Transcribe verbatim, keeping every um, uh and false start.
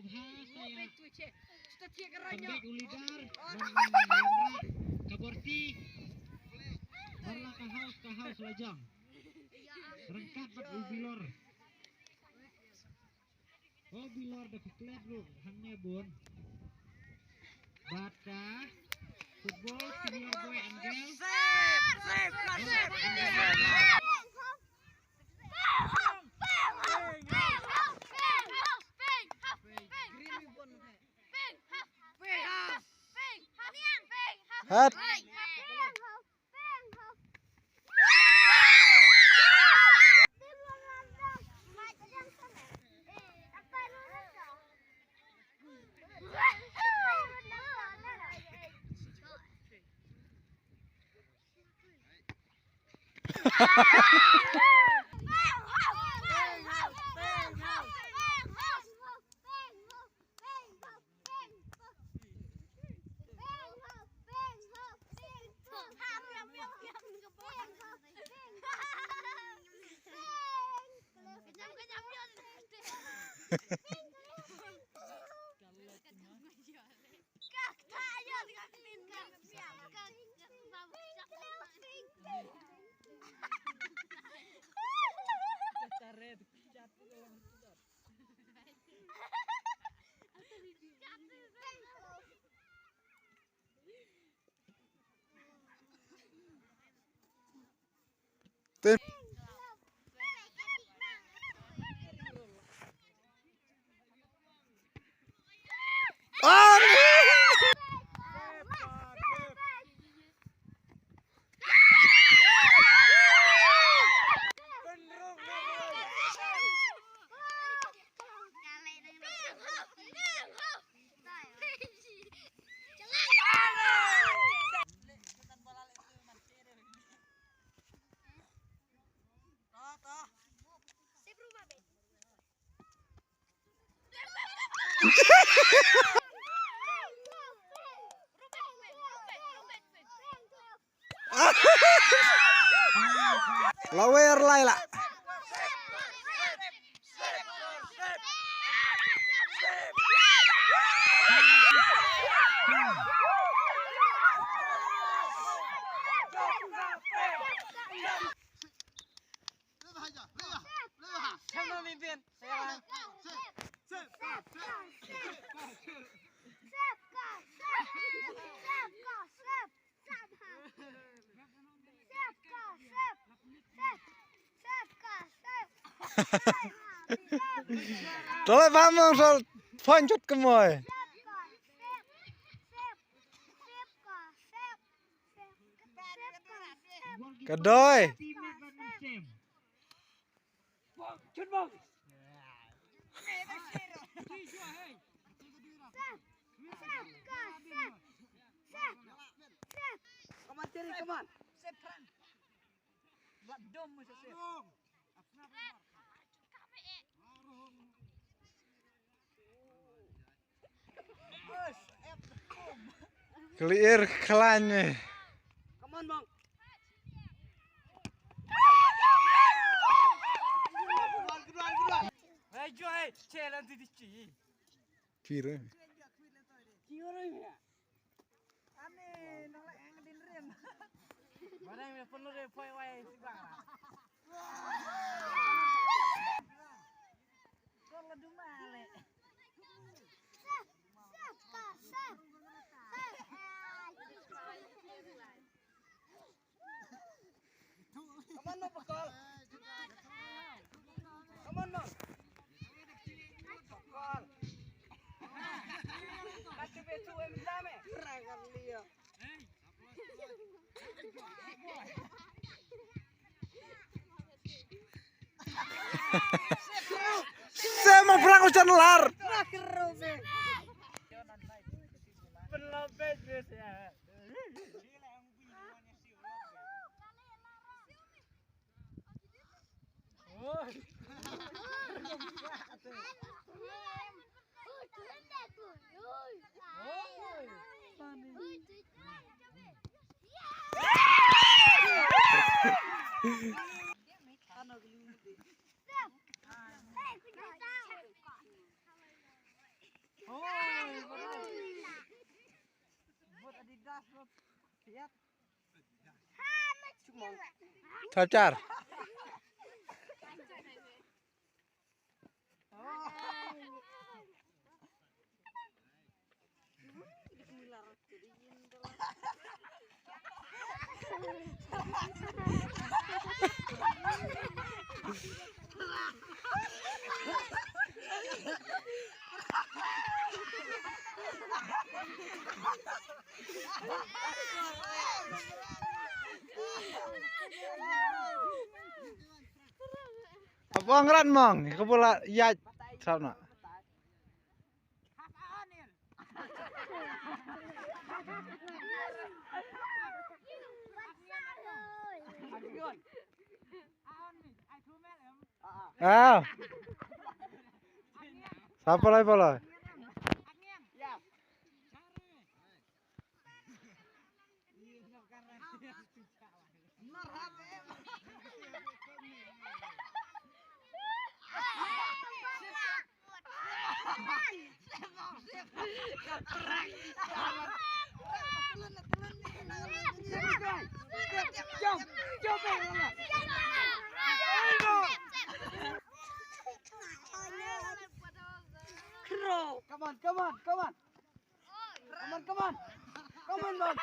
Ha, saya. Pynbeit u leader. Ban, ban, ban, ka borti. Ban la ka haus, ka haus la jong. Ryngkat bad u Bilor. O Bilor da phi klet ruh hangne bun. Bad ka football senior boy and girl. Save, save, save. Hat. Tim. Lawer lai la. Tole bam mong sol phone chut kmoi. Ka doi. Come on, Terry, come on. Clear khlaiñ. Come on, Bang. Hey, Jo, hey, challenge di chi. Pire. Come on, Bang, pakol. Come on, Bang. Pakol. Kati betu em dame. Rakan dia. Sema brang ujan lar. Pelopet ya. Chapchar. Abang rat mong, ka bola yat. Sap na. Ah. Sap palai palai. Come on, come on, come on. Come on, come on. Come on, man.